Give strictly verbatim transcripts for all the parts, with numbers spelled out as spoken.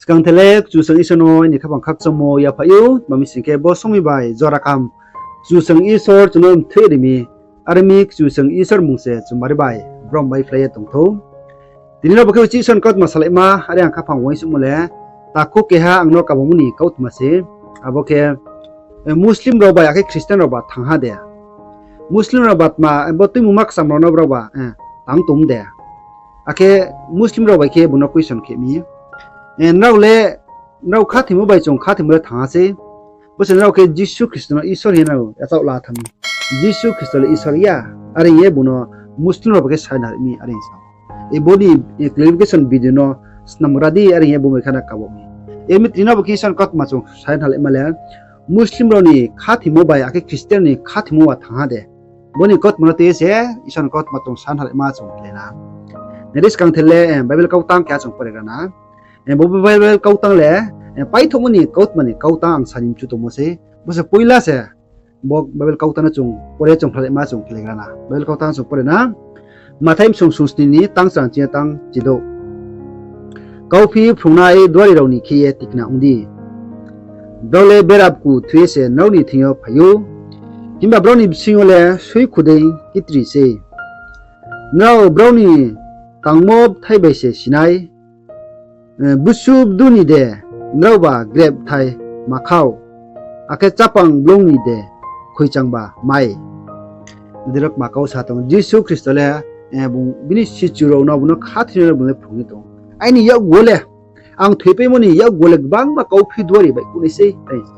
Skang the le Kchusoyang Isor no aini khaphang khakchangmo yaphaih ou, tma mi sing khe bo somoing bai jora kaham Kchusoyang Isor chung no mthoih ri mi, are mi Kchusoyang Isor mmung se chung bari bai brom bai phlai ye tong thou. Tini no bo khe uchih Isor ni kautma salaima, are ang khaphang uaingsouhmo le, takhu keha ang no kabangmo ni kautma se, abo khe, Muslim rao bai akhe Christian rao ba thangha de? Muslim rao ba tma, bo tuimungma kcham rao no brao ba tang tong de? Akhe Muslim rao bai khe bung no question khe mi, nrao le, nrao khathoimo bai chung khathoimo le thangha sei. Bo se nrao khe Jisu Khristo no Isor hing ye nrao yachaoh la thanng mi. Jisu Khristo le Isor ya, are hing ye bung no Muslim rao bai khe saina ri mi, are hing sa. Bo ni clarification video no snamgra di, are hing ye bo bai khe no kabo mi. Emi tini no bo khe Isor ni kautma chung saina laima le, Muslim rao ni khathoimo bai akhe Christian ni khathoimo ba thangha de? Bo ni kautma no tui ye se Isor ni kautma chung saina laima chung khe na. Nai di, skang the le Bible kautang keha chung pore gra na. Bo Bible kautang le paithohmo ni kautma ni kautang ang sa ni mchu tongmo sei. Bo se poila se, bo Bible kautang no chung pore, chung phlalaima chung khe gra na. Bible kautang chung pore na. Mathai bsung sungsni ni tang chang chini tang chidouh. Kauphi phrungnai duari rao ni khe ye tikna ong di. Brao le berabku thui ye se nrao ni thing yo phai ou, himba brao ni bsing yo le suikhu dei kitri sei. Nrao brao ni tangmo bthai bai se si nai. Busu bdu ni de nrao ba grep bthai makhau, akhe chapang blung ni de khoichang ba mai? Dirok ma kau sa tong, Jisu Khristo le, bini sichu rao no, bung no khathoinai rao no bung le phrung ye tong. Aini yakgu wo le, ang thoipaimo ni yakgu wo le gbangma kauphi duari baihkhouh nai sei, are sa.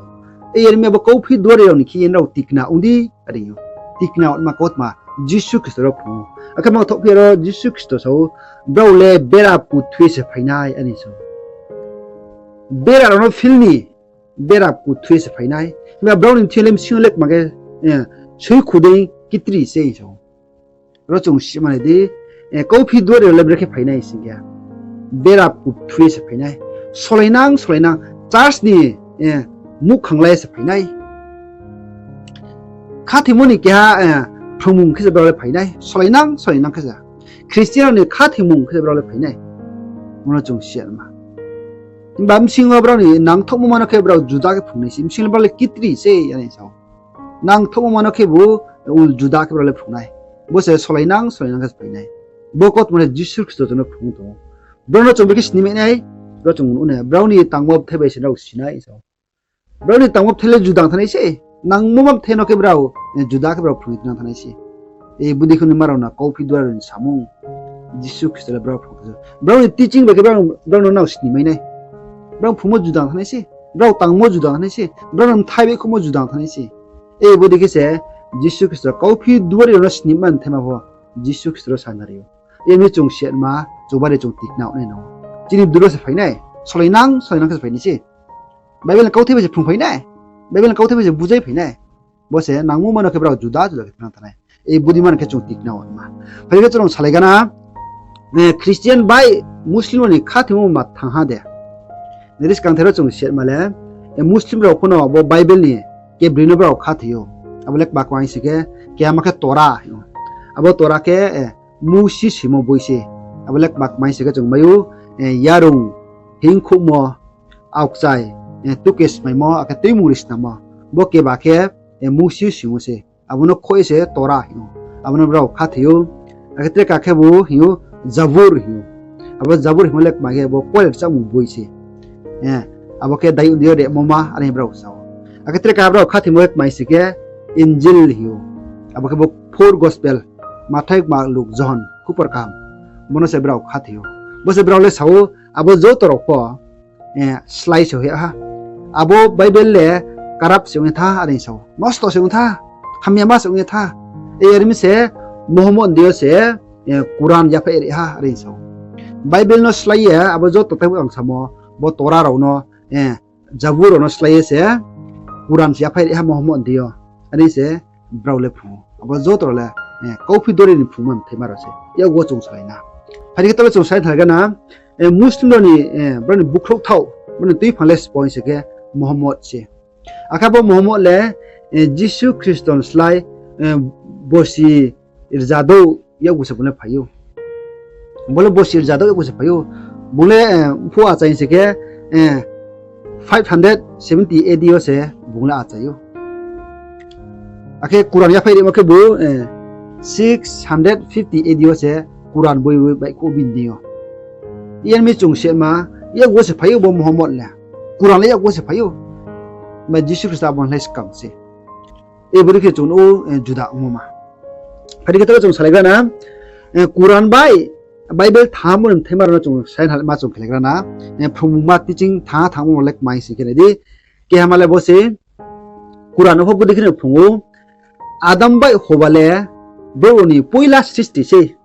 Yar mi abo kauphi duari rao ni khe ye nrao tikna ong di, are ou. Tikna ongma kautma Jisu Khristo ro phrung ou. Akhe mangthoh phi aro Jisu Khristo sa ou, brao le berabku thui se phai nai, are sa ou. Bera rao no phil ni, berabku thui se phai nai. Himba brao ni thing yo le bsing yo le kma khe, suikhu dei kitri sei sa ou. Ro chung si manai di, kauphi duari rao le brekhe phai nai sing khe, berabku thui se phai nai. Solainang, solainang, church ni muhkhang lai se phai nai. Khathoimo ni keha phrungmung khe se brao le phai nai. Solainang, solainang khe se. Christian rao ni khathoimung khe se brao le phai nai. Bo no chung si ma. Himba bsing yo brao ni nangthohmo ma no khe brao juda khe phrung nai se. Bsing yo le brao le kitri se, are sa ou. Nangthohmo ma no khebu juda khe brao le phrung nai. Bo se solainang, solainang khe se phai nai. Bo kautma le Jisu Khristo chung no phrung tong ou. Brao no chung brekhe sini mai nai, brao chung nuh nai, brao ni tangmo bthai bai se nrao si nai sa ou. Brao ni tangmo bthai le juda ong thanng nai se, nangmo ma bthai no khe brao juda khe brao phrung ye tong thanng nai se. Bodei khe ni ma rao no kauphi duari rao ni samung, Jisu Khristo le brao phrung se. Brao ni teaching bai khe brao no nrao sini mai nai. Brao phrungmo juda ong thanng nai se, brao tangmo juda ong thanng nai se, brao no bthai baihkhouhmo juda ong thanng nai se. Bodei khe se Jisu Khristo kauphi duari rao no sini man thaima pho Jisu Khristo ro sana ri ou. Yar mi chung si ma, chung bari chung tikna ong nai no. Chini bdu ro se phai nai, solainang, solainang khe se phai nai se. Bible ni kauthai bai se phrung phai nai, Bible ni kauthai bai se bujai phai nai. Bo se nangmo ma no khe brao juda juda khe thanng thanng nai. Bodei ma no khe chung tikna ongma. Phai khe chung salai gana, Christian bai Muslim rao ni khathoimo ma thangha de? Nai di, skang the ro chung si ma le, Muslim rao pho no bo Bible ni kebroi no brao khathoi ou. Abo le kma kma hing sing khe, keha ma khe Torah hing ou. Abo Torah khe Mousi soimo boi se. Abo le kma kma hing sing khe chung mai ou, yarung, hingkhouhmo, aokchai, tuke smaimo akhe tuimungri snamo. Bo keba khe Mousi soimo se. Abo no khoih ye se Torah hing ou. Abo no brao khathoi ou. Akhe tre ka khebu hing ou, Jabur hing ou. Abo Jabur hingmo le kma khe bo kualer chámung boi se. Abo khe dayuh ni yo remo ma, are hing brao sa ou. Akhe tre ka brao khathoimo khe kma hing sing khe Injil hing ou. Abo khe bo four gospel, Mathai, Mark, Luk, Johon, Khupor Kaham. Bo no se brao khathoi ou. Bo se brao le sa ou, abo joto rao pho slái se hoih ha. Abo Bible le karap se ong ye tha, are sa ou. Nosto se ong tha. Hamyama se ong ye tha. Yar mi se Mohammed ni deing yo se Quran yaphaih ri ha, are sa ou. Bible no slái ye abo joto tei ang samo, bo Torah rao no, Jabur rao no slái ye se Quran se yaphaih ri ha Mohammed ni deing yo, are se brao le phrung ou. Abo joto rao le kauphi duari ni phrungma bthaima rao se. Yakgu wo chung salai na. Phai di khe taoh le chung salai thanng gana, Muslim rao ni, brao ni bukhrouh thaoh, brao ni tuiphang le sbo hing sing khe Mohammed se. Akhe bo Mohammed le Jisu Khristo ni slái bosi rzadouh yakgu se bung le phai ou. Bo le bosi rzadouh yakgu se phai ou. Bung le mphuh achai hing sing khe five hundred seventy A D yo se bung le achai ou. Akhe Quran yaphaih rimo khebu six hundred fifty A D yo se Quran boi baihkhouh bini deing yo. Iyan mi chung sema, yakgu wo se phai ou bo Muhammad le. Quran le yakgu wo se phai ou. Ba Jisu Khristo abo ni le skang se. Bodei khe chung nuh ou, juda ongmo ma. Phai di khe taoh chung salaigra na, Quran bai Bible thanngmo ni mthaima rao no chung sainhalma chung khelaigra na, phrungmungma teaching thanng thanngmo rao le kmai sing khe nai di. Kehama le bo se, Quran no pho bodei khe no phrung ou, Adam bai Hoba le brouh rao ni poila sristi sei.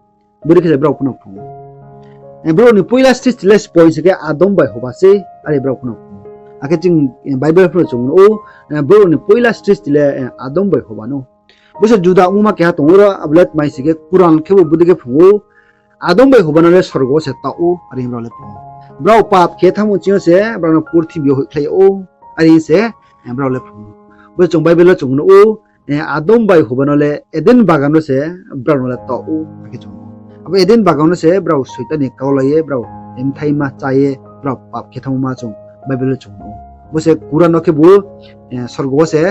Bodei khe se brao pho no phrung ou. Brouh rao ni poila sristi le spoi sing khe Adam bai Hoba sei, are brao pho no phrung ou. Akhe ching Bible pho no chung nuh ou, brouh rao ni poila sristi le Adam bai Hoba no. Bo se juda ongmo ma keha tong ou ro, abo le tmai sing khe Quran khebu bodei khe phrung ou, Adam bai Hoba no le sorgo wo se taoh ou, are hing brao le phrung ou. Brao pap khe thanngmo ching yo se brao no purthimbi yo hoihkhlai yag ou, are hing se brao le phrung ou. Bo se chung Bible wo chung nuh ou, Adam bai Hoba no le Eden bagan wo se brao no le taoh ou, akhe chung nuh ou. Abo Eden bagan wo se brao Soitan ni kau lai ye, brao mthaima chá ye, brao pap khe thanngmo ma chung Bible wo chung nuh ou. Bo se Quran no khebu sorgo wo se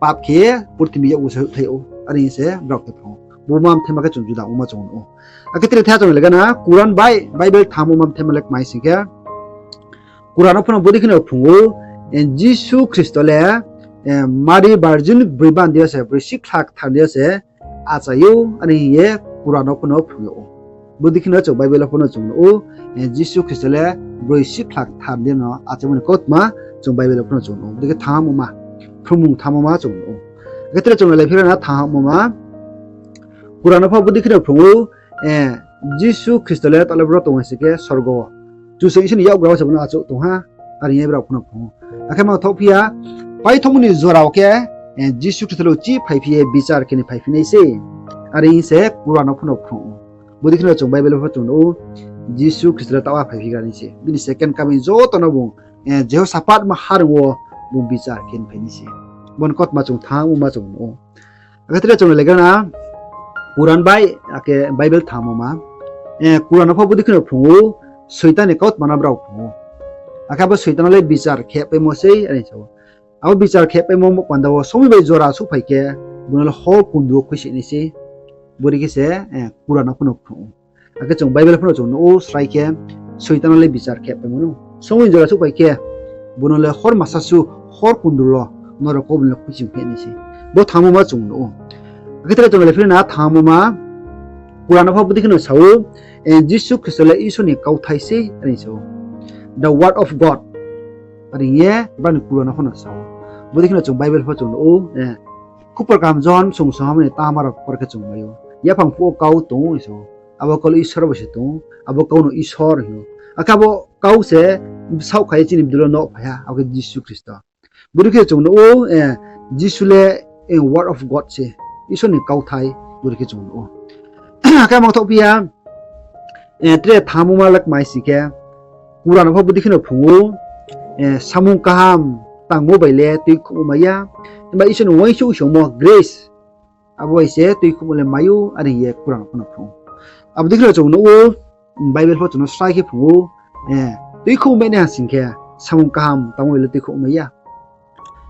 pap khe ye purthimbi yakgu se hoihkhlai yag ou, are hing se brao khe phrung ou. Bo ma mthaima khe chung juda ongmo ma chung nuh ou. Akhe tre thaiha chung le gana, Quran bai Bible thanngmo ma mthaima le kmai sing khe, Quran no pho no bodei khe no phrung ou, Jisu Khristo le Mari virgin broi bandi yo se, broi sikhla kthar ni yo se achai ou, are hing ye Quran no pho no phrung yag ou. Bodei khe no chung Bible wo pho no chung nuh ou, Jisu Khristo le broi sikhla kthar ni yo no achaimo ni kautma chung Bible wo pho no chung nuh ou. Bodei khe thanngmo ma, phrungmung thanngmo ma chung nuh ou. Akhe tre chung le phi ra na thanngmo ma, Quran no pho bodei khe no phrung ou, Jisu Khristo le taoh le bro tong hai sing khe sorgo wo. Kchusoyang Isor ni yakgra wo se bo no achouh tong ha, are hing ye brao pho no phrung ou. Akhe ma thoh phi ya, paithohmo ni jora wo khe Jisu Khristo le uchih phaiphi ye bichar khe ni phaiphi nai sei, are hing se Quran no pho no phrung ou. Bodei khe no chung Bible pho chung nuh ou, Jisu Khristo le taoh wo phaiphi gra nai se. Bini second coming joto no bung Jehosaphat ma harong wo bung bichar khe ni phai nai se. Bo ni kautma chung thanngmo ma chung nuh ou. Akhe tre chung le gana, Quran bai akhe Bible thanngmo ma. Quran no pho bodei khe no phrung ou, Soitan ni kautma no brao phrung ou. Akhe abo Soitan no le bichar khe paimo sei, are sa ou. Abo bichar khe paimo panda wo somoi bai jora souhphai khe, bung no le hor kundu wo khuisoing nai sei. Bodei khe se Quran no pho no phrung ou. Akhe chung Bible pho no chung nuh ou, srai khe Soitan no le bichar khe paimo no. Somoi jora souhphai khe, bung no le hor masa su, hor kundu wo norok wo bung no le khuisoing phi nai sei. Bo thanngmo ma chung nuh ou. Akhe tre chung le phi ra na thanngmo ma, Quran no pho bodei khe no sa ou, Jisu Khristo le Isor ni kauthai sei, are sa ou. The word of God. Are hing ye bani Quran no pho no sa ou. Bodei khe no chung Bible pho chung nuh ou, Khupor kaham Johon bsung songha ni tama rao por khe chung mai ou. Yaphang phuh wo kau tong ou, hing sa ou. Abo kau le Isor bai se tong ou, abo kau no Isor hing ou. Akhe abo kau se bsaoh khai ye chini bdul wo nouh phai ha, abo khe Jisu Khristo. Bodei khe chung nuh ou, Jisu le word of God se, Isor ni kauthai, bodei khe chung nuh ou. Akhe ma thoh phi ya, tre thanngmo ma le kmai sing khe, Quran no pho bodei khe no phrung ou, samung kaham tangmo bai le tuikhouhmo mai ya, himba Isor ni uaingsouh songmo grace, abo bai se tuikhouhmo le mai ou, are hing ye Quran no pho no phrung ou. Abo dei khe no chung nuh ou, Bible pho chung no srai khe phrung ou, tuikhouhmo mai nai ha sing khe, samung kaham tangmo bai le tuikhouhmo mai ya.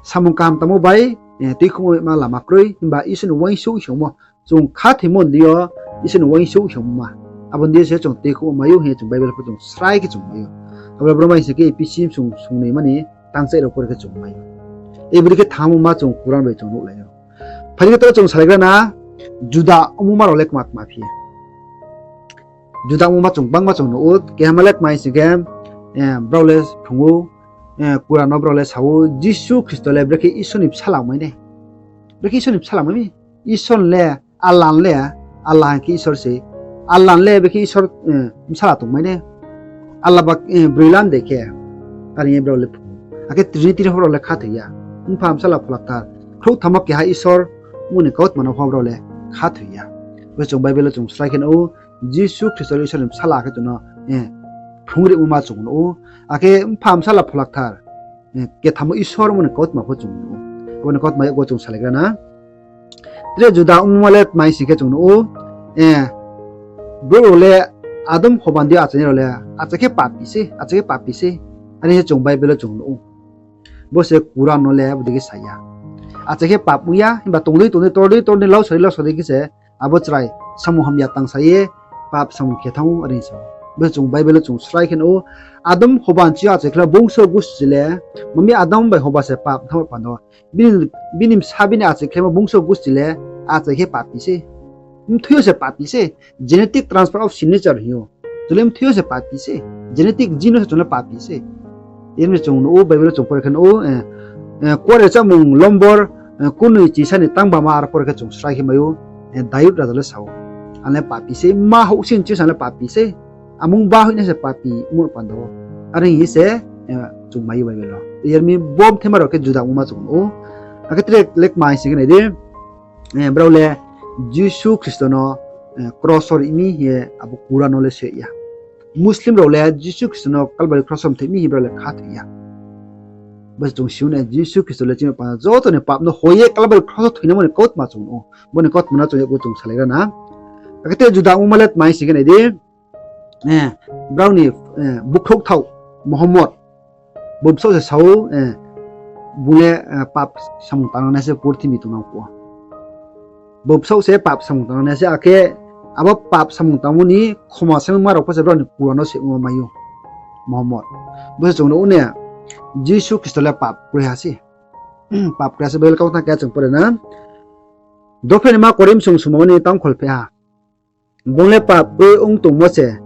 Samung kaham tangmo bai tuikhouhmo maima lama kroi, himba Isor ni uaingsouh songmo, chung khathoimo ni deing yo Isor ni uaingsouh songmo ma. Abo ni deing yo se chung tuikhouhmo mai ou hing ye chung Bible pho chung srai khe chung mai ou. Abo le bro mai sing khe Ephesi bsung songnoima ni tangchaih rao por khe chung mai ou. Bodei khe thanngmo ma chung Quran bai chung nuhlai ou. Phai di khe taoh chung salaigra na, juda ongmo ma rao le kma kma phi. Juda ongmo ma chung gbangma chung nuh ou, kehama le kmai sing khe, brao le phrung ou, Quran no brao le sa ou, Jisu Khristo le brekhe Isor ni bsala ongmai nai. Brekhe Isor ni bsala ongmai mi, Isor le, Allah le, Allah hing khe Isor se, Allah le brekhe Isor bsala tongmai nai. Allah ba broi lam de khe, are hing ye brao le phrung ou. Akhe Trinity no pho brao le khathoi ya. Mpha, Bsala, Phola Kthar, khrouhtham wo keha Isor ongmo ni kautma no pho brao le khathoi ya. Bo chung Bible wo chung srai khe nuh ou, Jisu Khristo le Isor ni bsala khe chung no phrung rimo ma chung nuh ou. Akhe Mpha, Bsala, Phola Kthar, kethamo Isor ongmo ni kautma pho chung nuh ou. Abo ni kautma yakgu chung salaigra na. Tre juda ongmo ma le tmai sing khe chung nuh ou, brouh rao le Adam Hoba ni deing yo achainai rao le, achai khe papi se, achai khe papi se. Are se chung Bible wo chung nuh ou. Bo se Quran no le abo dei khe sa ya. Achai khe pap ong ya, himba tong dei tong dei, tor dei tor dei, lau sa dei lau sa dei khe se abo chrai samung hamya tangsa ye pap samung khe thanng ou, are sa ou. Bo se chung Bible wo chung srai khe nuh ou. Adam Hoba ni chi yo achai khe le bungso gusti le, mami Adam bai Hoba se pap thanng panda. Bini, bini bsa bini achai khlaimo bungso gusti le achai khe papi se. Mthoi yo se papi se. Genetic transfer of signature hing ou. Chung le mthoi yo se papi se. Genetic gene yo se chung le papi se. Yar mi chung nuh ou, Bible wo chung pore khe nuh ou, kuare chámung lombor, kunoi chisa ni tangbama aro pore khe chung srai khe mai ou, Dayud raja le sa ou, ang le papi se, mma houhsing chi yo se ang le papi se. Amung ba hoih nai se papi ongmo panda wo. Are hing ye se chung mai ou Bible wo. Yar mi bo mthaima rao khe juda ongmo ma chung nuh ou. Akhe tre le kma hing si khe nai di, brao le Jisu Khristo no kros wo ri mi hing ye abo Quran no le soi ya. Muslim rao le Jisu Khristo no Kalbari kros wo mthoi mi hing brao le khathoi ya. Bo se chung si ou na, Jisu Khristo le chini panda joto ni pap no hoih ye Kalbari kros wo thoinaimo ni kautma chung nuh ou. Bo ni kautma no chung yakgu chung salai ra na. Akhe tre juda ongmo le tma hing si khe nai di, brao ni bukhrouhthaoh Muhammad, bung bsaoh se sa ou, bung le pap samung tangnang nai se purthimbi tongnang phuh wo. Bung bsaoh se pap samung tangnang nai se, akhe abo pap samung tangmo ni khoma saingma rao pho se brao ni Quran no soimo mai ou, Muhammad. Bo se chung nuh ou na, Jisu Khristo le pap kroiha se. Pap kroiha se, Bible kautang khe chung pore na. Dophe ni ma Korinth song sungma ni tangkhol pheh ha. Bung le pap kroi ong tongmo se,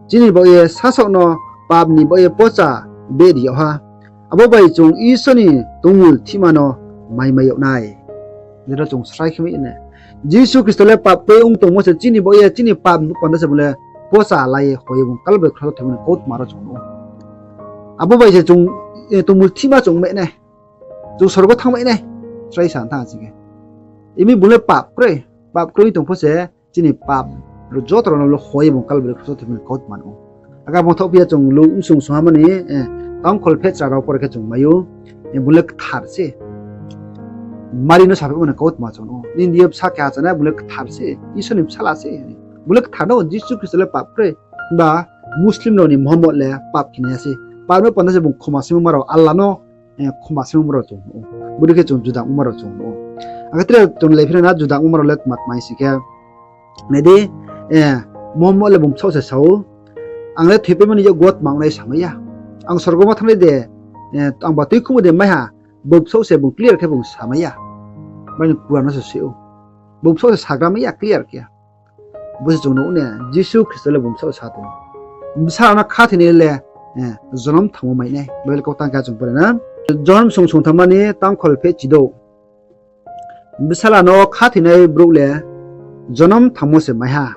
chini baoh ye sasaoh no pap ni baoh ye pocha beh ri yag ha. Abo bai chung Isor ni tongmul thihma no maimai yag nai. Jero chung srai khe mai na, Jisu Khristo le pap kroi ong tongmo se chini baoh ye, chini pap ni panda se bung le pocha la ye hoih ye bung Kalbari kros wo thoimo ni kautma rao chung nuh ou. Abo bai se chung tongmul thihma chung mai nai. Chung sorgo thanngmai nai. Srai sa thanng si khe. Imi bung le pap kroi, pap kroi tong pho se chini pap rao joto rao no le hoih ye bung Kalbari kros wo thoimo ni kautma nuh ou. Akhe abo thaoh phi ya chung Luk bsung sungha ma ni tangkhol pheh chra rao pore khe chung mai ou. Bung le kthar se. Mari no saphimo ni kautma chung nuh ou. Nini yo bsa keha chánai, bung le kthar se, Isor ni bsala se. Bung le kthar no, Jisu Khristo le pap kroi. Himba Muslim rao ni Muhammad le pap khe nai ya se. Pap no panda se bung khoma saingma rao, Allah no khoma saingma rao chung nuh ou. Bodei khe chung juda ongma rao chung nuh ou. Akhe tre chung le phi na juda ongma rao le tma tma hing si khe, nai di, Muhammad le bung bsaoh se sa ou, ang le thoipaimo ni yakgu wo tma ong nai samai ya. Ang sorgo ma thanngnai de, angba tuikhouhmo de mai ha, bung bsaoh se bung clear khe bung samai ya. Bini Quran no se soi ou. Bung bsaoh se sagra mai ya clear khe. Bo se chung nuh ou na, Jisu Khristo le bung bsaoh sa tong ou. Bsala no khathoinai le jonom thangmo mai nai. Bible kautang khe chung pore na. Johon song sungthamma ni tangkhol pheh chidouh. Bsala no khathoinai brouh le jonom thangmo se mai ha.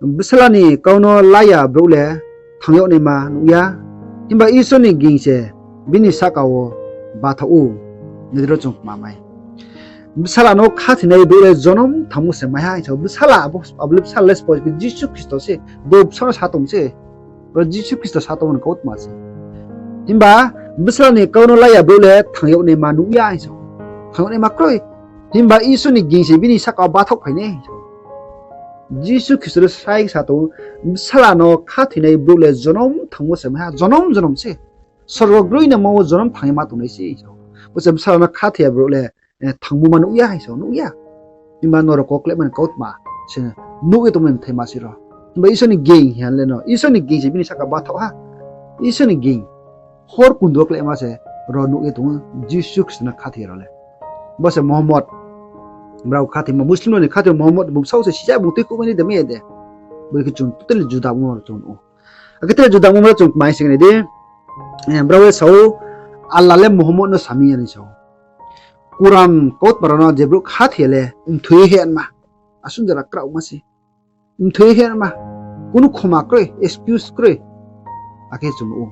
Bsala ni kau no la ya brouh le thang yag naima nuh ya. Himba Isor ni ging se bini sahka wo bathaoh ou. Nai di ro chung kma mai. Bsala no khathoinai brouh le jonom thangmo se mai ha hing sa ou. Bsala, abo le bsala le sbo Jisu Khristo se. Bo bsa no sa tong se. Ro Jisu Khristo sa tongmo ni kautma se. Himba bsala ni kau no la ya brouh le thang yag naima nuh ya hing sa ou. Thang yag naima kroi. Himba Isor ni ging se bini sahka wo bathaoh phai nai hing sa ou. Jisu Khristo le srai sa tong ou, bsala no khathoinai brouh le jonom thangmo se mai ha, jonom jonom se. Sorgo groinangma wo jonom thang ye ma tongnai se hing sa ou. Bo se bsala no khathoi ya brouh le thangmo ma nuh ya hing sa ou, nuh ya. Himba nroko wo kláima ni kautma se nuh ye tongmo ni mthaima se ro. Himba Isor ni ging hing ya le no, Isor ni ging se bini sahka bathaoh ha. Isor ni ging. Hor kundu wo kláima se ro nuh ye tong ou, Jisu Khristo no khathoi ya rao le. Bo se Muhammad, brao khathoimo, Muslim rao ni khathoimo Muhammad bung bsaoh se sisa bung tuikhouhmai nai de mai ya de. Bodei khe chung totally juda ongma rao chung nuh ou. Akhe tre juda ongma rao chung kma hing si khe nai di, brao le sa ou, Allah le Muhammad no sami ya ni sa ou. Quran kautma rao no je brouh khathoi ya le mthoi ye heh ma. Asuh jora kraohma se. Mthoi ye heh ma. Kunu khoma kroi, excuse kroi. Akhe chung nuh ou.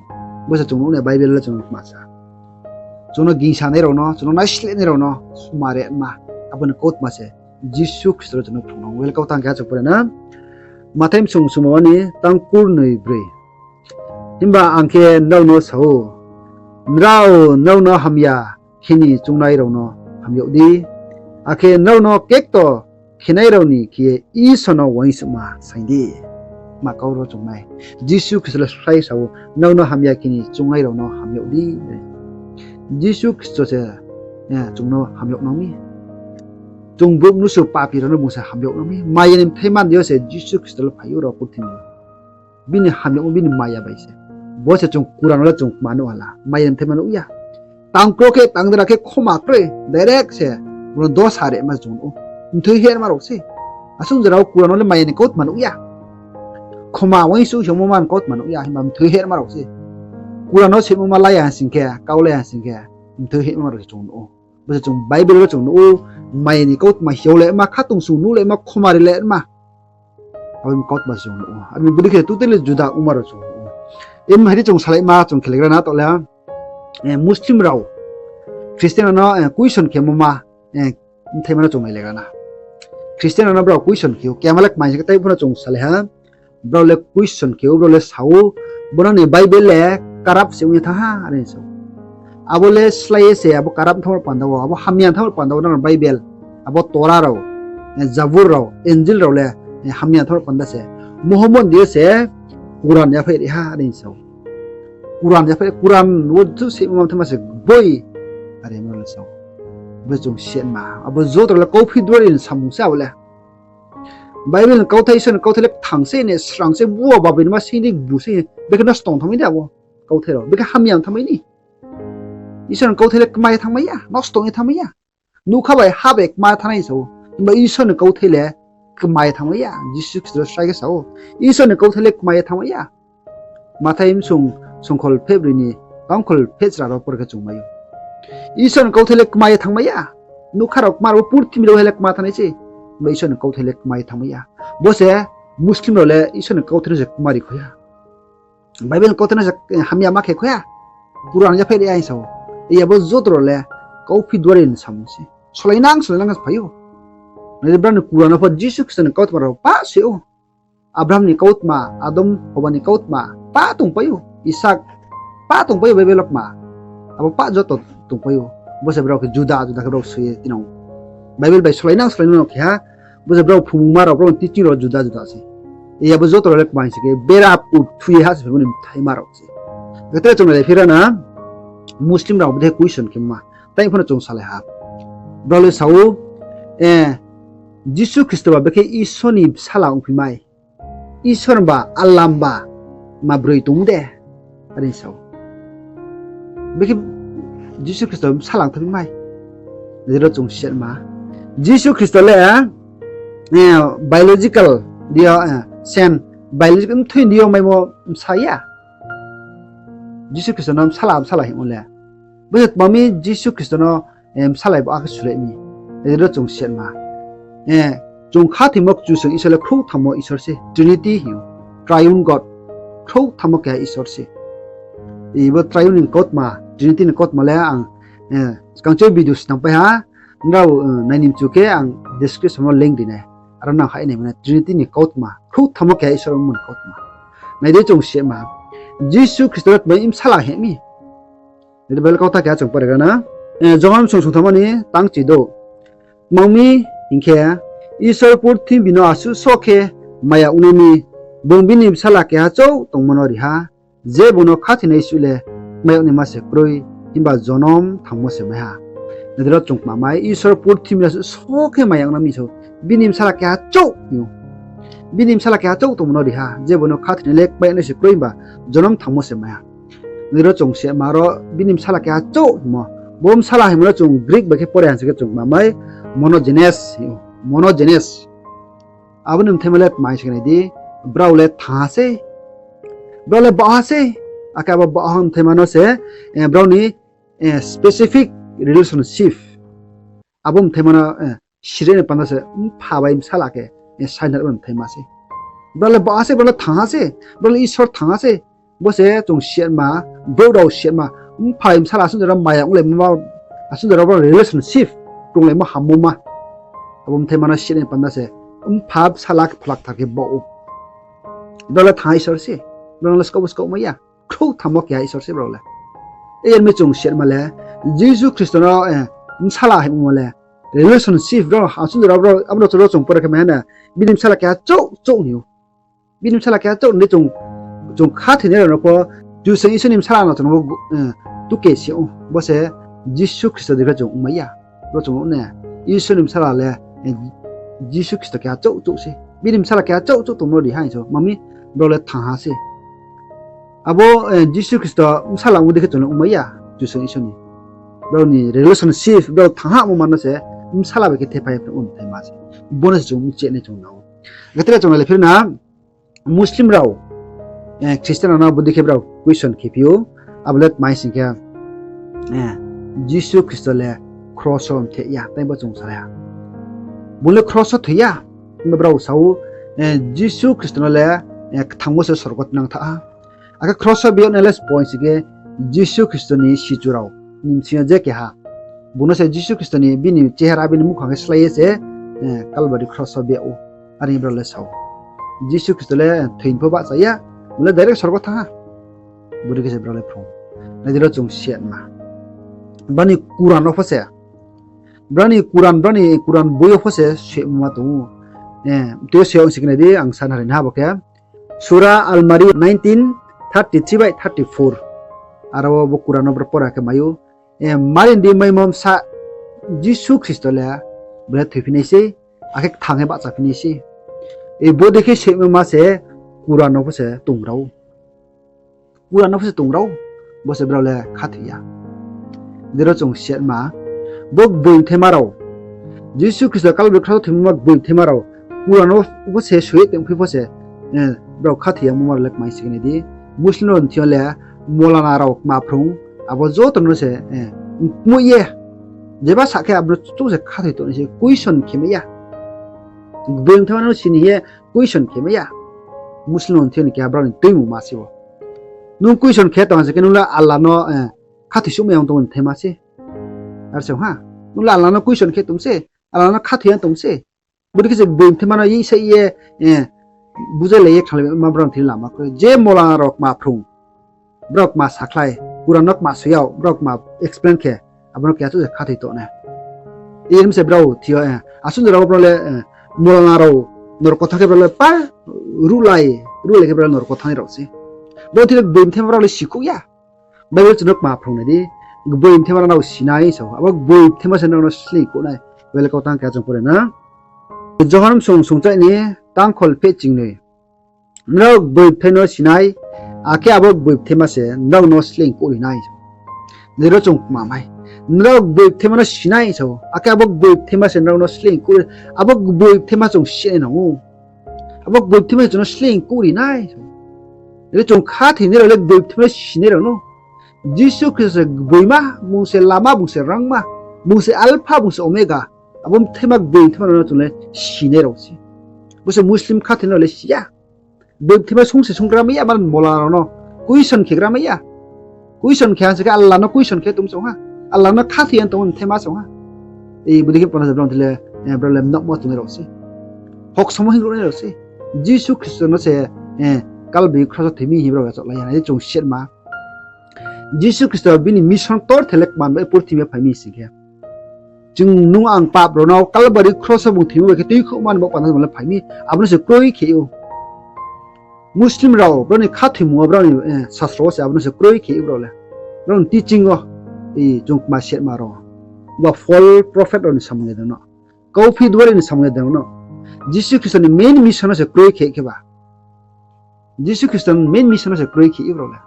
Bo se chung nuh na Bible le chung kma sa. Chung no gingsanai rao no, chung no naislehnai rao no khoma ri ma. Abo ni kautma se Jisu Khristo le chung no phrung nang ou. Bible kautang khe chung pore na. Mathai bsung sungma ni tang kurnoi broi. Himba ang khe nrao no sa ou, nrao nrao no hamya khe ni choungnai rao no ham yag di, akhe nrao no kekto khenai rao ni khe ye Isor no uaingsouhma saing di. ma kau ro chung nai. Jisu Khristo le slái sa ou, nrao no hamya khe ni choungnai rao no ham yag di. Jisu Khristo se, eh, chung no ham yag nang mi. Chung brouh mnusu papi rao no bung se ham yag nang mi. Maya ni bthai man dei yo se Jisu Khristo le phai ou ro purthimbi yo. Bini ham yagmo bini maya bai se. Bo se chung Kuran no le chung kma nuh ha la. Maya ni bthai man nuh ya. Tang kro khe, tang dera khe khoma kroi, direct se, bung no dosa rema chung nuh ou. Mthoi hema rao se. Asuh jora wo Kuran no le maya ni kautma nuh ya. Khoma uaingsouh hingmo man kautma nuh ya, himba mthoi hema rao se. Kuran no simo ma la ya sing khe, kau la ya sing khe, mthoi hema rao se chung nuh ou. Bo se chung Bible wo chung nuh ou, maya ni kautma hiao le ma, khatungsung nuh le ma, khoma ri le ma. Abo ni kautma chung nuh ou. Abo ni bodei khe totally juda ongma rao chung nuh ou. Em, hari chung salaima chung kheleigra na taoh le, eh, Muslim rao Christian no, eh, question khemo ma, eh, bthaima no chung nailegra na. Christian no brao question khe ou, kema le kmai se khe tai pho no chung salai ha. Brao le question khe ou, brao le sa ou, bo nang ni Bible le karap se ong ye thanng ha, are sa ou. Abo le slái ye se, abo karap thanngmo panda wo, abo hamya thanngmo panda wo nang ni Bible, abo Torah rao, eh, Zabur rao, Injil rao le, eh, hamya thanngmo panda se. Muhammad dei yo se Kuran yaphaih ri ha, are sa ou. Kuran yaphaih, Kuran wo juh se ma thanngma se boi, are ma le sa ou. Bo chung siatma, abo joto rao le kauphi duari ni samung se abo le. Bible ni kauthai, Isor ni kauthai le kthang se, ne srang se, bua babi ni ma sing di bu se, bekhe nosto ong thanngmai di abo kauthai rao, bekhe hamya ong thanngmai ni. Isor ni kauthai le kma ye thanngmai ya, nosto ong ye thanngmai ya. Nougkha bai ha bai kma thanng nai sa ou. Himba Isor ni kauthai le kma ye thanngmai ya, Jisu Khristo le slái khe sa ou. Isor ni kauthai le kma ye thanngmai ya. Mathai bsung sungkhol phehbroi ni tangkhol phehchra rao por khe chung mai ou. Isor ni kauthai le kma ye thanngmai ya. Nougkha rao kma rao purthimbi rao hai le kma thanng nai se. Himba Isor ni kauthai le kma ye thanngmai ya. Bo se Muslim rao le Isor ni kauthai no se kma ri kho ya. Bible ni kauthai no se, eh, hamya ma khe kho ya. Kuran yaphaih ri ya hing sa ou. Iya bo joto rao le kauphi duari ni samung se. Solainang, solainang se phai ou. Nai di, brao ni Kuran no pho Jisu Khristo ni kautma rao pah se ou. Abraham ni kautma, Adam, Hoba ni kautma, pah tongpai ou, Isak, pah tongpai ou Bible wo kma. Abo pah joto tongpai ou. Bo se brao khe juda juda khe brao soi ye tinang. Bible bai solainang solainang no khe ha. Bo se brao phumungma rao, brao ni teaching rao juda juda se. Iya bo joto rao le kma hing se khe bera kuthui ha se phaimo ni bthaima rao se. Khe tre chung nai phi ra na, Muslim rao bodei question khe ma. Tai pho no chung salai ha. Brao le sa ou, eh, Jisu Khristo ba bekhe Isor ni bsala ongphi mai. Isor ba, Allah ba, ma broi tong de, are sa ou. Bekhe Jisu Khristo bsala ongphi mai. Nai di ro chung siatma. Jisu Khristo le, eh, biological dei yo, eh, sen, biological mthoi dei yo maimo bsa ya. Jisu Khristo no bsala, bsala hingmo le. Bo se tma mi Jisu Khristo no, eh, bsalai bo akhe sulai mi. Nai di ro chung siatma. Eh, chung khathoimo Kchusoyang Isor le khrouhthammo Isor se, Trinity hing ou. Triune God. Khrouhthammo keha Isor se. Ibo Triune ni kautma, Trinity ni kautma le ang, eh, skang choi video snam pai ha. Nrao, eh, nai ni mchu khe ang description wo link ri nai. Aro nang hai nai mane Trinity ni kautma. Khrouhthammo keha Isor ni kautma. Nai di chung siatma. Jisu Khristo le tma bsala hing mi. Nai di Bible kautha keha chung pore gana. Eh, Johon bsung sungthammo ni tangchi do. Tma mi hing khe, Isor purthimbi no asuh so khe maya ong nai mi, bung bini bsala keha chouh tongmo no ri ha, je bung no khathoinai suh le kmai yag naima se kroi, himba jonom thangmo se mai ha. Nai di ro chung kma mai, Isor purthimbi no asuh so khe maya ong nai mi so, bini bsala keha chouh hing ou. Bini bsala keha chouh tongmo no ri ha, je bung no khathoinai le kmai yag nai se kroi, himba jonom thangmo se mai ha. Nai di ro chung siatma ro bini bsala keha chouh hingmo. Bo bsala hingmo no chung Greek bai khe pore ha se khe chung kma mai monogenes hing ou. Monogenes. Abo ni bthaima le tma hing se khe nai di, brao le thang ha se. Brao le baoh ha se. Akhe abo baoh ha bthaima no se, eh, brao ni, eh, specific relationship. Abo bthaima no, eh, siri ni panda se mpha bai bsala khe, eh, sainai abo bthaima se. Brao le baoh ha se, brao le thang ha se, brao le Isor thang ha se. Bo se chung siatma, brouh rao siatma, mpha bai bsala asuh jora maya onglaimo ma, asuh jora brao relationship krunglaimo hammo ma. Abo bthaima no siri ni panda se, mpha bsala khe pholakthar khe baoh ou. Brao le thang Isor se, brao le skaoh bo skaoh mai ya. Khrouhthammo keha Isor se brao le. Iyar mi chung siatma le, Jisu Khristo no, eh, bsala hingmo le, relationship brao, asuh jora brao, abo no chung pore khe mai ha na, bini bsala keha chouh, chouh hing ou. Bini bsala keha chouh ni chung, chung khathoinai rao no pho, Kchusoyang Isor ni bsala no chung no bo, eh, tuke si ou. Bo se Jisu Khristo dei khe chung ongmai ya. Ro chung nuh ne, Isor ni bsala le, eh, Jisu Khristo keha chouh chouh se. Bini bsala keha chouh chouh tongmo ri ha hing so, mami, brao le thangha se. Abo, eh, Jisu Khristo bsala ongmo dei khe chung le ongmai ya, Kchusoyang Isor ni. Brao ni relationship, brao thangha mo mano se, bsala bai khe thephai phai ongthaima se. Bo no se chung mcheh nai chung nang ou. Akhe tre chung le phir na, Muslim rao, eh, Christian rao no bodei khe brao question khe phi ou, abo le tma hing sing khe, eh, Jisu Khristo le kros wo mtheh ya, tei bo chung salai ha. Bung le kros wo thoi ya, himba brao sa ou, eh, Jisu Khristo no le, eh, kthangmo se sorgo tinang tha ha. Akhe kros wo biyag nai le se point sing khe Jisu Khristo ni sichu rao ni bsing yo je keha. Bung no se Jisu Khristo ni bini chehara, bini muhkhang khe slái ye se, eh, Kalbari kros wo biyag ou. Are brao le sa ou. Jisu Khristo le thoi ni pho bahcha ya, bung le direct sorgo thanng ha. Bodei khe se brao le phrung. Nai di ro chung siatma. Brao ni Kuran no pho se. Brao ni Kuran, brao ni Kuran boi yo pho se soima tong ou. Eh, tei o se ong si khe nai di, ang sa na ri na bo khe. Surah Al-Maryam nineteen thirty-three by thirty-four. Aro wo bo Kuran no brao pora khe mai ou. Eh, mari di maimo bsa Jisu Khristo le, bo le thoiphi nai sei, akhe kthang khe bahchaphi nai sei. Eh, bodei khe soima ma se Kuran no pho se tong rao. Kuran no pho se tong rao, bo se brao le khathoi ya. Dei ro chung siatma, bo gboi bthaima rao, Jisu Khristo Kalbari kros wo thoimo ma gboi bthaima rao, Kuran no pho se soi ye tongphi pho se, eh, brao khathoi ya mo ma rao le kmai si khe nai di. Muslim rao ni thing yo le molana rao kma phrung, abo joto no se, eh, kmoih ye, jeba sa khe abo no chouh se khathoi tong nai se question khe mai ya. Gboi bthaima no sini ye question khe mai ya. Muslim rao ni thing yo ni keha brao ni tuimungma se bo. Nung question khe tong se khe nung le Allah no, eh, khathoi suhmai ya ong tong bthaima se. Ar se ha, nung le Allah no question khe tong se, Allah no khathoi ya tong se. Bodei khe se gboi bthaima no ye sa ye, eh, buzai lai ye khanglai ma brao ni thing lama kroi. Je molana rao kma phrung, brao kma sakhlai, Kuran no kma soi yag, brao kma explain khe, abo no keha chouh se khathoi tong nai. Iyar mi se brao thing yo, eh, asuh jora wo brao le, eh, molana rao norok thanng khe brao le pa ruhlai, ruhlai khe brao le norok thanng nai rao se. Brao thing le gboi bthaima brao le sikhouh ya. Bible chung no kma phrung nai di, gboi bthaima rao no sinai sao, abo gboi bthaima se nrao no sleing kouh nai. Bible kautang keha chung pore na. Johon bsung sungchaih ni tangkhol pheh chingnoi. Nrao gboi bthai no sinai, akhe abo gboi bthaima se nrao no sleing kouh ri nai. Nrao chung kma mai. Nrao gboi bthaima no sinai sao, akhe abo gboi bthaima se nrao no sleing kouh ri, abo gboi bthaima chung sinai nang ou. Abo gboi bthaima se chung no sleing kouh ri nai. Nrao chung khathoinai rao le gboi bthaima no sinai rao no. Jisu Khristo se gboima, bung se lama, bung se rangma, bung se Alpha, bung se Omega. Abo bthaima gboi bthaima rao no chung le sinai rao se. Bo se Muslim khathoinai rao le si ya. Gboi bthaima sung se sunggra mai ya, mane mola rao no question khegra mai ya. Question khe ha se khe Allah no question khe tong se ong ha. Allah no khathoi ya tong bthaima se ong ha. Ei bodei khe panda se brao thing le, eh, brao le mnokmo tongnai rao se. Hok samo hing rao nai rao se. Jisu Khristo no se, eh, Kalbari kros wo thoi mi hing brao ya chaohlai ya nai chung siatma. Jisu Khristo bini mission ktor the le kman bai purthimbi yo phai mi sing khe, chung nung ang pap rao no Kalbari kros wo bung thoimo bai khe tuikhouhma ni baoh panda bung le phai mi, abo no se kroi khe ou. Muslim rao, brao ni khathoimung wo, brao ni, eh, sastro wo se abo no se kroi khe ou brao le. Brao ni teaching wo, eh, chung kma siatma rao. Ba false prophet rao ni samung ya dei no. Kauphi duari ni samung ya dei no. Jisu Khristo ni main mission no se kroi khe kheba. Jisu Khristo ni main mission no se kroi khe ou brao le.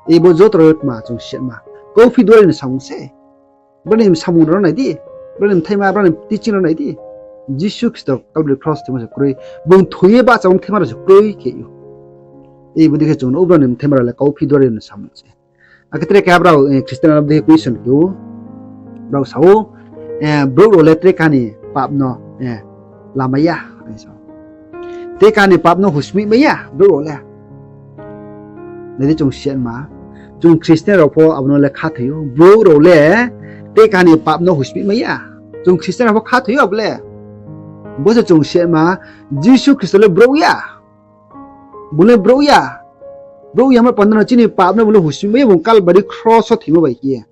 Ei bo joto rao kma chung siatma. Kauphi duari ni samung se. Brao ni samung rao no nai di. Brao ni bthaima, brao ni teaching rao nai di. Jisu Khristo Kalbari kros thoimo se kroi. Bung thoi ye bahcha bthaima rao se kroi khe ou. Ei bodei khe chung no brao ni bthaima rao le kauphi duari ni samung se. Akhe tre keha brao, eh, Christian rao dei question khe ou. Brao sa ou, eh, brouh rao le tre kaha ni pap no, eh, lamai ya. Tre kaha ni pap no husmih mai ya, brouh rao le. Nai di chung siatma, chung Christian rao pho abo no le khathoi ou. Brouh rao le tre kaha ni pap no husmih mai ya. Chung Christian rao pho khathoi ou abo le. Bo se chung siatma, Jisu Khristo le brouh ya. Bung le brouh ya. Brouh ya ma panda no chini pap no bung le husmih mai ya, bung Kalbari kros wo thoimo bai khe ye.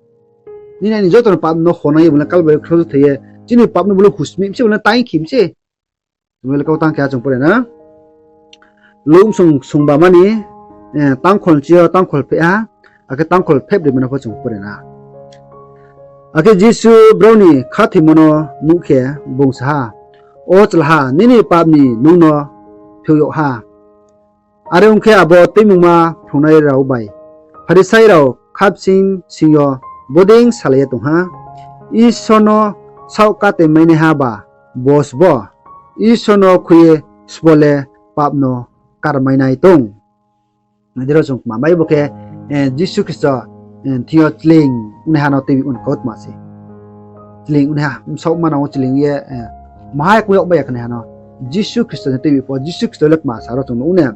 Nini aini joto ni pap no honai ye bung le Kalbari kros wo thoi ye. Chini pap no bung le husmih mi se, bung le taing khe mi se. Bung le kautang keha chung pore na. Luk bsung sungbama ni, eh, tangkhol chi yo tangkhol pheh ha, akhe tangkhol pheh broi ma no pho chung pore na. Akhe Jisu brao ni khathoimo no nuh khe bung sa ha, O chlaha, nini pap ni nung no phiouh yag ha. Are ong khe abo tuimungma phrungnai rao bai Pharisai rao khabsing sing yo bodei salai ye tong ha, Isor no saoh kate mainaiha ba bo sbo, Isor no khui ye sbo le pap no karmainai tong. Nai di ro chung kma mai bo khe, eh, Jisu Khristo, eh, thing yo chleing ongnaiha no tuibi un kautma se. Chleing ongnaiha, bsaoh manang wo chleing ye, eh, mahai kong yag bai ya khnaiha no Jisu Khristo ni tuibi pho, Jisu Khristo le kma sa ro chung nuh ne.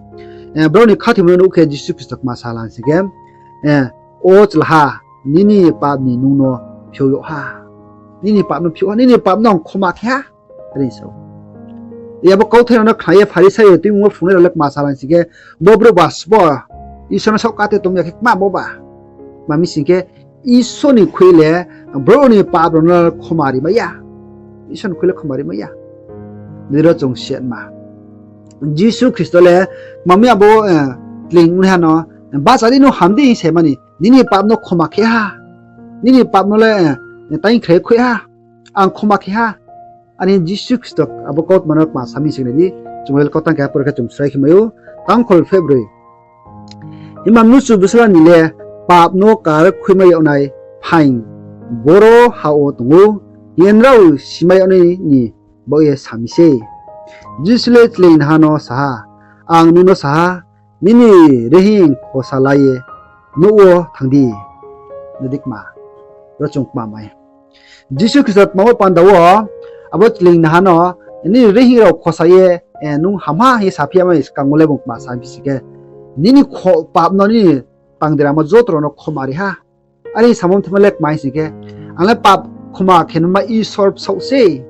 Eh, brao ni khathoimo no nuh khe Jisu Khristo kma sa lang sing khe, eh, O chlaha, nini pap ni nung no phiouh yag ha. Nini pap no phiouh ha, nini pap no ang khoma khe ha. Are sa ou. Abo kauthai rao no khna ye Pharisai rao tuimungma phrungnai rao le kma sa lang sing khe, bo brouh ba sbo Isor no saoh kate tong ya khe kma bo ba. Tma mi sing khe, Isor ni khui le brouh ni pap rao no khoma ri mai ya. Isor ni khui le khoma ri mai ya. Nai di ro chung sima. Jisu Khristo le tma mi abo, eh, chleing ongnaiha no, eh, bahcha di, nung ham di hing se mani, nini pap no khoma khe ha. Nini pap no le, eh, taingkhrai khui ha. Ang khoma khe ha. Are Jisu Khristo abo kautma no kma sa mi sing nai di, chung Bible kautang keha pore khe chung srai khe mai ou, tangkhol pheh broi. Himba mnusu bsala ni le pap no kar khuimai yag nai phaing boro ha wo tong ou, hing ye nrao simai yag nai ni baoh ye sa mi sei. Jisu le chleingnaha no sa ha, Ang nung no sa ha, nini reing khosa la ye nouh wo thanng di. Nai di kma, ro chung kma mai. Jisu Khristo tma wo panda wo, abo chleingnaha no, nini reing rao khosa ye, eh, nung hamha hing ye saphi ya mai skang wo le bung kma sa mi sing khe, nini kho-, pap no nini tangderamo joto rao no khoma ri ha. Are samo mthaima le kma hing sing khe, ang le pap khoma khe nma Isor bsaoh se.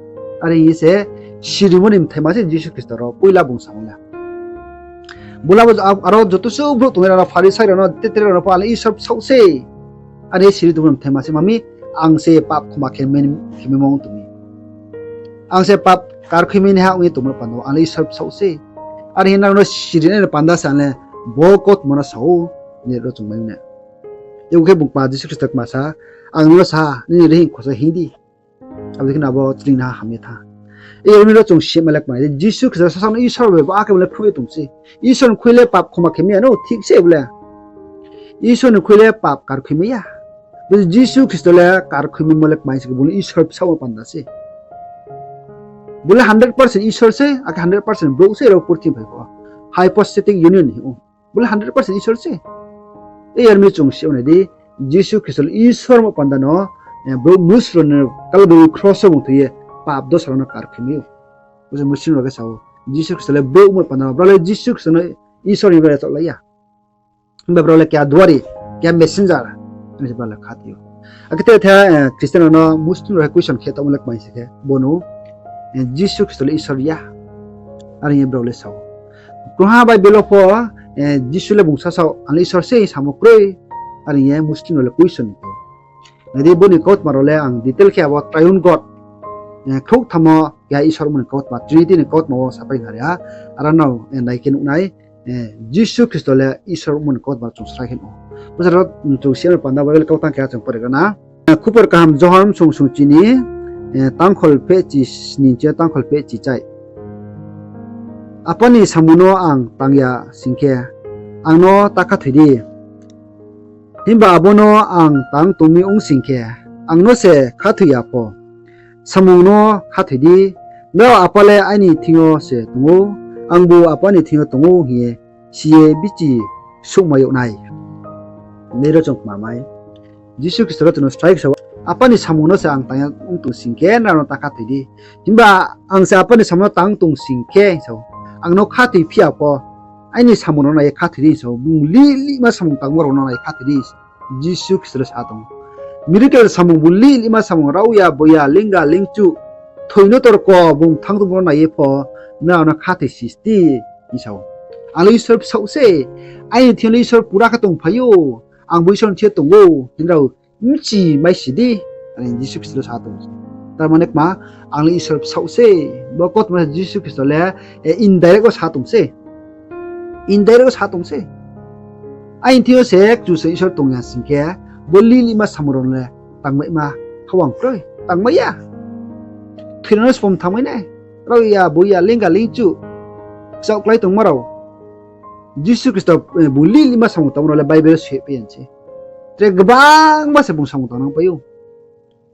Are hing ye se sirimo ni mthaima se Jisu Khristo rao poila bung samo le. Bo le abo, aro joto suh brouh tongnai rao no, Pharisai rao no, tetere rao no pho, ang le Isor bsaoh se. Are siri tongmo ni mthaima se, tma mi, ang se pap khoma khe mai, khe maimo ong tong mi. Ang se pap kar khuimai naiha ong ye tongmo panda wo, ang le Isor bsaoh se. Are hing nang no sirinai ni panda se ang le bo kautma no sa ou, hing ye ro chung mai ne. Abo khe bung kma Jisu Khristo kma sa, Ang nung no sa ha, nini reing khosa hing di. Abo dei khe no abo chleingnaha ham ye thanng. Abo ni ro chung sima le kma nai di, Jisu Khristo sasaoh no Isor bai ba khe bo le phnuh ye tong se. Isor ni khui le pap khoma khe mai ya no, thik se bo le. Isor ni khui le pap kar khuimai ya. Bo Jisu Khristo le kar khuimaimo le kma hing sing khe, bung le Isor bsaoh wo panda se. Bo le hundred percent Isor se, akhe hundred percent brouh se, ro purthimbi phai pho. Hypostatic union hing ou. Bo le hundred percent Isor se. Are mi chung sima nai di, Jisu Khristo le Isor mo panda no, eh, brouh mnusu rao no Kalbari kros wo bung thoi ye pap dosa rao no kar khuimai ou. Bo se Muslim rao khe sa ou, Jisu Khristo le brouh mo panda no, brao le Jisu Khristo no Isor ni brao le chaohlai ya. Himba brao le keha duari, keha messenger, hing se brao le khathoi ou. Akhe te, te, eh, Christian rao no Muslim rao khe question khe tongmo le kma hing sing khe, bo no, eh, Jisu Khristo le Isor ya. Are hing ye brao le sa ou. Krungha Bible wo pho, eh, Jisu le bung sasaoh, ang le Isor se samo kroi. Are hing ye Muslim rao le question khe. Nai di, bo ni kautma rao le ang detail khe abo Triune God, eh, khrouhtham wo keha Isor mo ni kautma, Trinity ni kautma wo sapai nari ha, aro no, eh, nai khe nuh nai, eh, Jisu Khristo le Isor mo ni kautma chung srai khe nuh ou. Bo sa ro, chung sima panda Bible kautang keha chung pore gana. Eh, Khupor Kaham Johon sung sung chi ni, eh, tangkhol pheh chi sni chi tangkhol pheh chi chai. Apa ni samung no ang tang ya sing khe, ang no ta khathoi di. Himba abo no ang tang tong mi ong sing khe, ang no se khathoi ya pho, samung no khathoi di. Nrao Apa le aini thing yo se tong ou, angbu Apa ni thing yo tong ou hing ye si ye bichi souhmai yag nai. Nai ro chung kma mai. Jisu Khristo le chung no srai khe sa ou, Apa ni samung no se ang tang ya ong tong sing khe, nrao no ta khathoi di. Himba ang se Apa ni samung no tang tong sing khe, hing sa ou, ang no khathoiphi ya pho, aini samung rao no nai ye khathoi di, hing sa ou, bung lih lihma samung tangmo rao no nai ye khathoi di. Jisu Khristo le sa tong ou. Miracle samung, bung lih lihma samung, rao ya, bo ya, lingga, lingchu, thoi no torko, bung thanng tongmo no nai ye pho, nrao no khathoi sisti, hing sa ou. Ang le Isor bsaoh se, aini thing yo le Isor pura khe tongphai ou, ang bo Isor ni thing yo tong ou, hing nrao bchi mai si di, are Jisu Khristo le sa tong ou. Tar mane kma, ang le Isor bsaoh se, bo kautma Jisu Khristo le, eh, indirect wo sa tong se. Indirect wo sa tong se. Aini thing yo se Kchusoyang Isor tong ya sing khe, bo lih lihma samung rao no le tangmaima hawang kroi, tangmai ya. Thoinai no sbo mthangmai nai, rao ya, bo ya, lingga lingchu, kchaoh klái tongma rao. Jisu Khristo, eh, bung lih lihma samung tangmo rao le Bible wo soipai ya se. Tre gbangma se bung samung tangnang pai ou.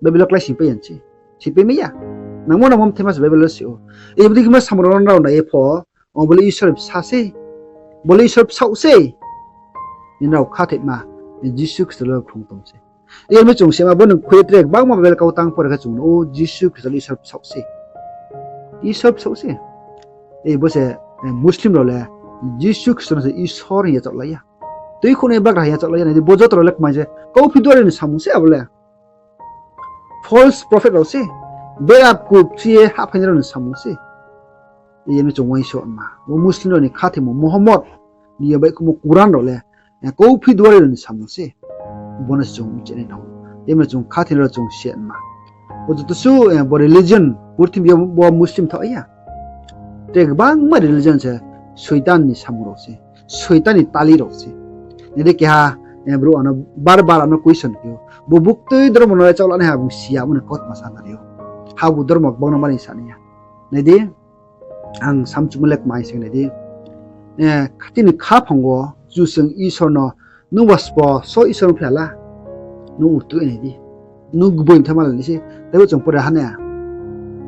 Bible wo kláising pai ya se. Soipai mai ya. Nangmo nangmo mthaima se Bible wo se ou. Abo dei khe ma samung rao no nrao nai ye pho, o bo le Isor bsa se. Bo le Isor bsaoh se. Nrao khathoima, Jisu Khristo le phrung tong se. Yar mi chung sima bo ni khui ye tre gbangma Bible kau tang pore khe chung nuh ou, Jisu Khristo le Isor bsaoh se. Isor bsaoh se. Bo se, eh, Muslim rao le Jisu Khristo no se Isor hing yachaohlai ya. Tuikhouhnai bagra hing yachaohlai ya, nai di, bo joto rao le kmai se kauphi duari ni samung se abo le. False prophet rao se, bera kukchi ye hahphainai rao ni samung se. Yar mi chung uaingsouhma, bo Muslim rao ni khathoimo Muhammad ni yo baihkhouhmo Quran rao le, eh, kauphi duari rao ni samung se. Bo no se chung mchinai nang ou. Yar mi chung khathoinai rao chung sima. Bo joto su, eh, bo religion, purthimbi yo bo Muslim thaoh ya. Tre gbangma religion se Soitan ni samung rao se, Soitan ni tali rao se. Nai di keha, eh, brouh ano bar bar ano question khe ou, bo buktui dormo no le chaohlanaiha bung si ya, abo ni kautma sa nari ou. Habu dormo gbang no mani sanai ya. Nai di, ang samchumo le kmai se nai di. Eh, chini khaphang wo Kchusoyang Isor no, nungba sbo so Isor ong phi ha la, nung rtuh nai di. Nung gboi mthaima le nai se, teibo chung pore ha na.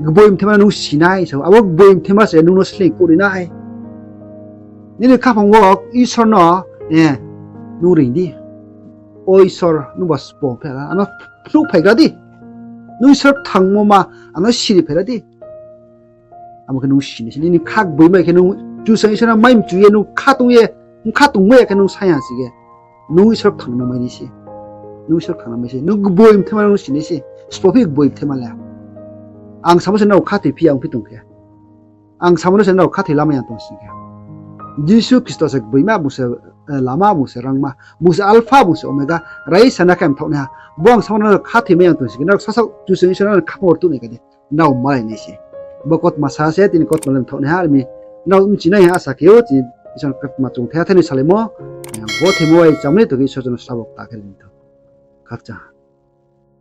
Gboi mthaima le nung sinai se, abo gboi mthaima se nung no sleing kouhri nai. Nini khaphang wo Isor no, eh, nung reing di. O Isor, nungba sbo ong phi ha la, ano phnuh phaigra di. Nung Isor kthangmo ma, ano siri phaigra di. Abo khe nung sinai se, nini kha gboima khe nung Kchusoyang Isor no mai mchu ye nung kha tong ye, kha tongmai ya khe nung saing ha si khe, nung Isor kthang no mai nai se. Nung Isor kthang no mai se, nung gboi mthaima nung sinai se, sbo phi gboi mthaima le. Ang samo se nrao khathoi phi ya ongphi tong khe, ang samo no se nrao khathoi lamai ya tong sing khe, Jisu Khristo se gboima, bung se, eh, lama, bung se rangma, bung se Alpha, bung se Omega, raisa na khe mthaohnaiha. Bo ang samo no khathoi mai ya tong sing khe, nrao sasaoh Kchusoyang Isor no khaphang wo rtuh nai kha di. Nrao malai nai se. Bo kautma sa se, tini kautma le mthaohnaiha, ar mi nrao mchinai ha asa khe ou, tini Isor ni kautma chung thaiha thai ni salaimo, eh, bo thaimo bai chamlai tong khe Isor chung no srabo kta khe ri thou. Khakchang ha.